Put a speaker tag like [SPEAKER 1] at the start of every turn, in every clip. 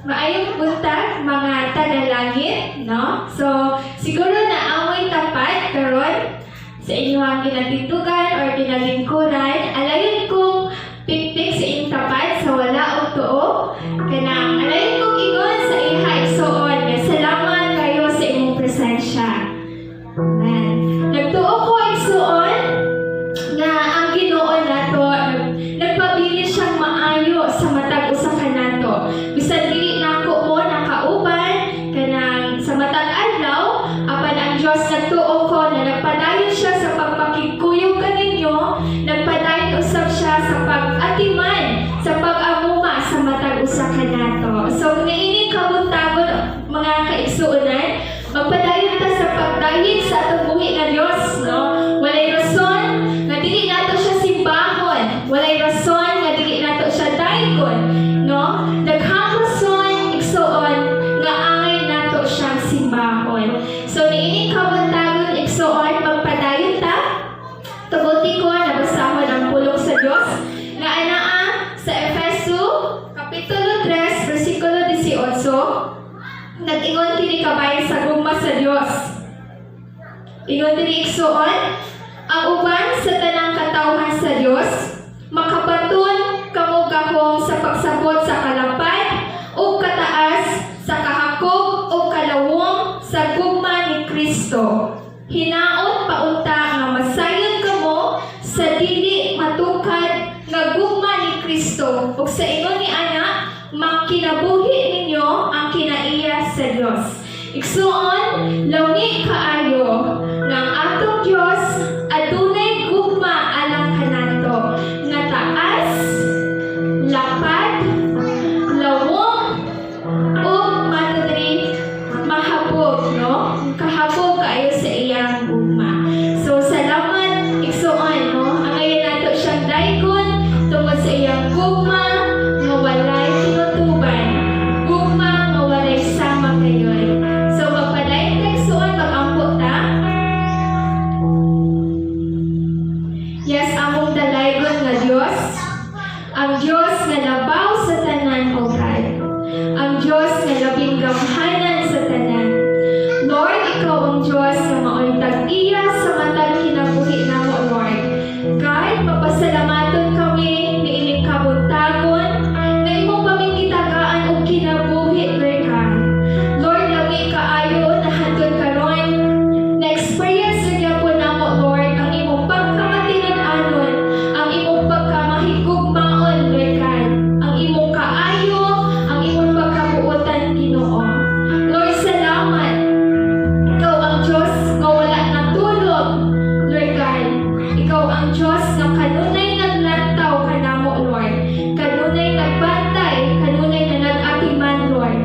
[SPEAKER 1] Maayong buntag, mga taga-langit, no? So, siguro naa moy tapat karon sa inyong ginatindugan or ginalingkuran. Alayon kong pikpik sa inyong tapat sa wala og tuo. Kanang alayon kong ingon sa iha, igsuon, nga salamat kayo sa imong presensya. Amen. Nagtuo ko, igsuon, nga ang Ginoo nato nagpabili siyang maayo sa matag usa kanato. Bisan dili nako mo nakauban kanang sa matag adlaw, apan ang Dios, nagtuo ko na nagpadayon siya sa pagpakigkuyog kaninyo, nagpadayon usab siya sa pag-atiman, sa pag-amuma sa matag usa kanato. So niining kabuntagon, mga kaigsuonan, magpadayon ta sa pagdayeg sa atong buhi nga Dios, no? Walay rason nga dili nato siya simbahon. Walay rason nga dili nato siya daygon, no? Daghang rason, igsuon, nga angay nato siyang simbahon. So niining kabuntagon, igsuon, magpadayon ta. Tuguti ko na basahon ang pulong sa Dios nga anaa sa Efeso Kapitulo 3 versikulo 18. Nag-ingon kini kabahin sa gugma sa Dios. Ingon diri, igsuon, ang uban sa tanang katawhan sa Dios, makabaton kamo gahom sa pagsabot sa kalapad ug kataas, sa kahakog ug kalawom sa gugma ni Kristo. Hinaot paunta nga masayod kamo sa dili matukad nga gugma ni Kristo ug sa ingon ni ana makinabuhi ninyo ang kinaiya sa Dios. Igsuon, lami kaayo nga ang atong Dios adunay gugma alang kanato nga taas, lapad, lawom ug matudri mahabog, no? Kahabog kaayo sa iyang gugma. So salamat, igsuon, no? Angayan nato siyang daygon tungod sa iyang gugma nga walay tinutuban. Gugma nga walay sama kayoy. So magpadayon ta, igsuon, magampo ta. Yes, among dalaygon nga Dios, ang Dios nga labaw sa tanan, O God. Ang Dios nga labing gamhanan sa tanan. Lord, ikaw ang Dios nga maoy tag-iya sa matag kinabuhi namo, Lord. God, mapasalamaton kami niining kabuntagon nga imo kaming gitagaan og kinabuhi, Lord God. Lord, lami kaayo na hantod karon na-experience na gyapon namo, Lord, ang imong pagkamatinud-anon, ang imong pagkamahigugmaon, Lord God, ang imong kaayo, ang imong pagkabuotan, Ginoo. Lord, salamat. Ikaw ang Diyos nga wala natulog, Lord God. Ikaw ang Diyos nga kanunay naglantaw kanamo, Lord. Kanunay nagbantay, kanunay na nag-atiman, Lord.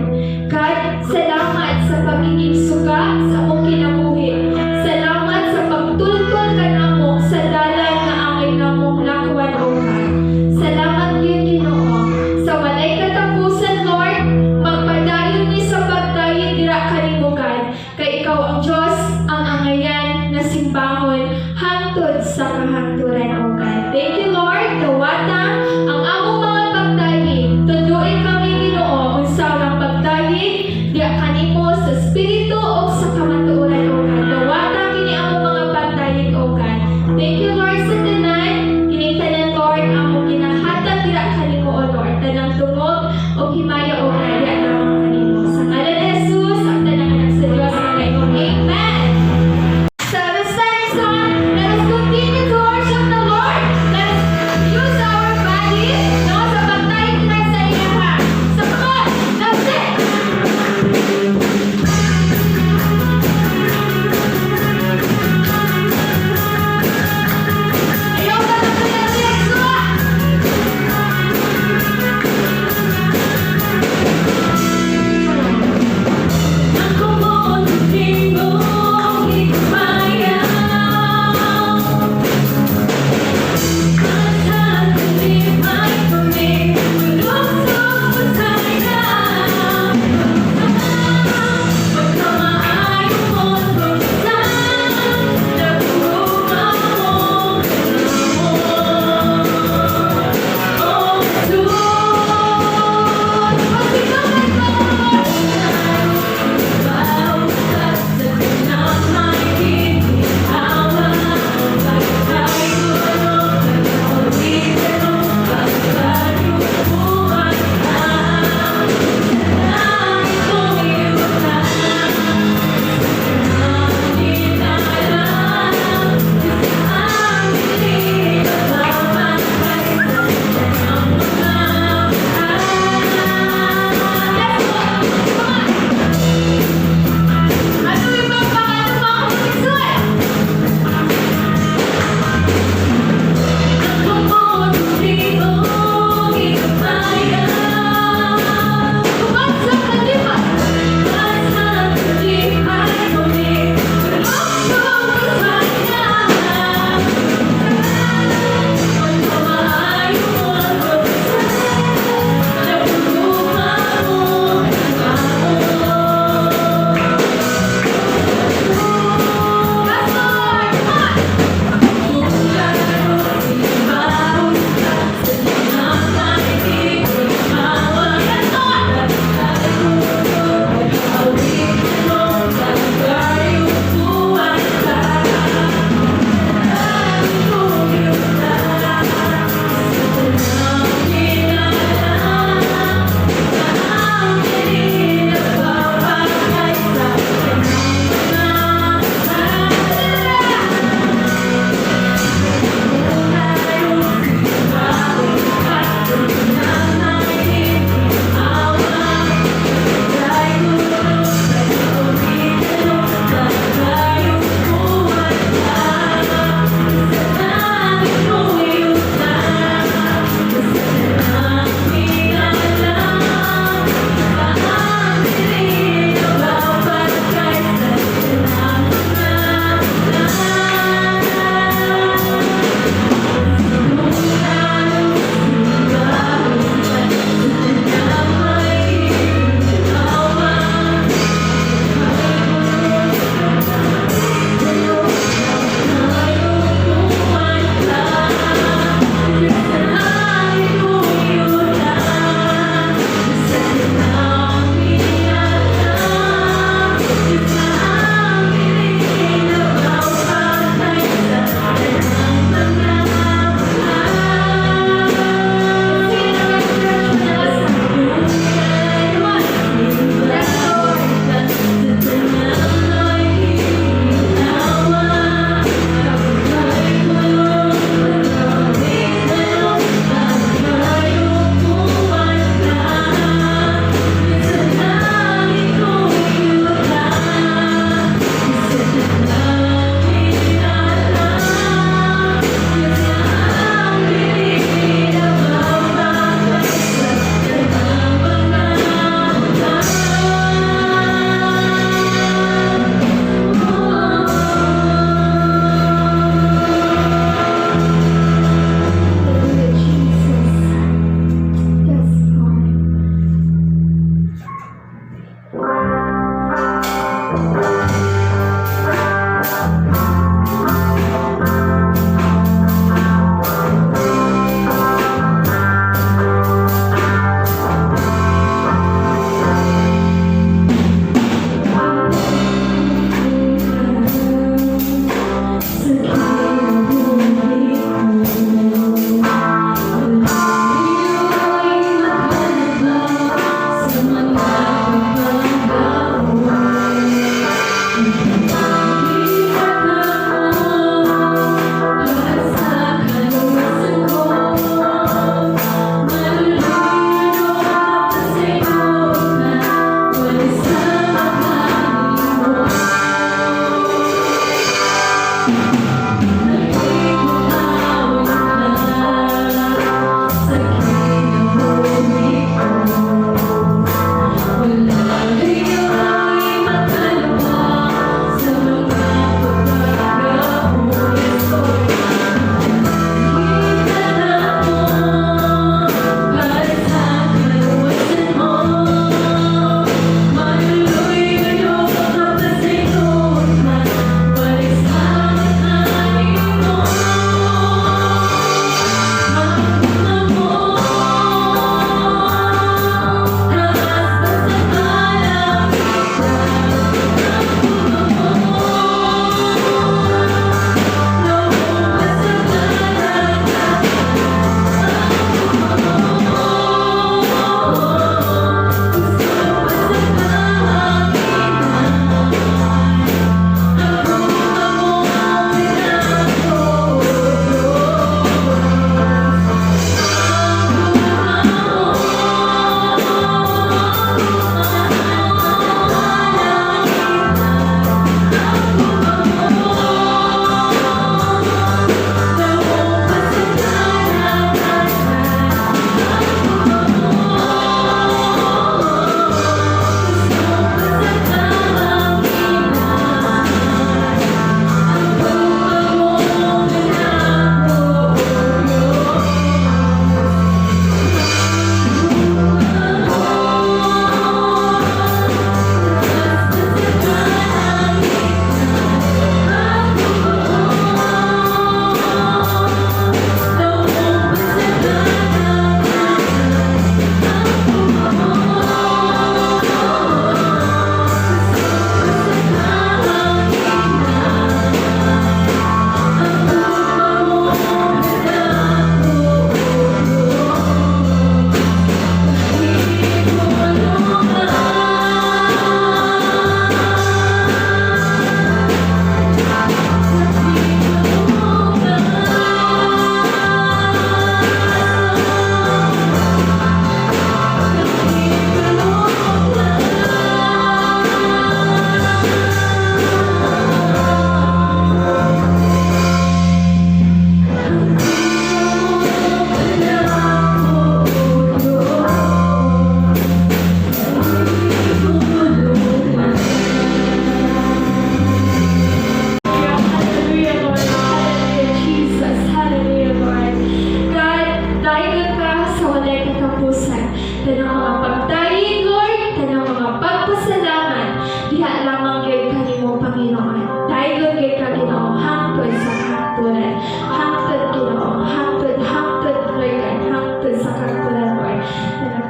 [SPEAKER 1] God, salamat sa pagiging suga sa among kinabuhi. Salamat sa pagtultol kanamo sa dalan nga angay namong lakwan, O God. Salamat gyud, Ginoo. Sa walay katapusan, Lord, magpadayon mi sa pagdayeg dira kanimo, God. Kay ikaw ang Diyos ang angayan na simbahon hangtod sa kahangturan, O God. Thank you, Lord. Dawata ang among mga pagdayeg. Tudloi kami, Ginoo, unsa ang pagdayeg diha kanimo sa espiritu o sa kamatuoran, O God. Dawata kini among mga pagdayeg, O God. Thank you, Lord, sa tanan. Kining tanan, Lord, among ginahatag dira kanimo, O Lord. Tanang tungog o himaya, O God, diha lamang kanimo. Sa ngalan ni Jesus, ang tanang anak sa Dios magaingon, Amen. So let's stand song. Let us continue to worship the Lord. Let us use our body, no, sa pagdayeg na sa iya. So come on, that's it. Ayaw ka na kaya.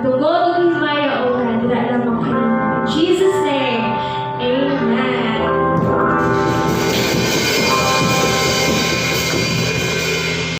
[SPEAKER 1] Pagdungog.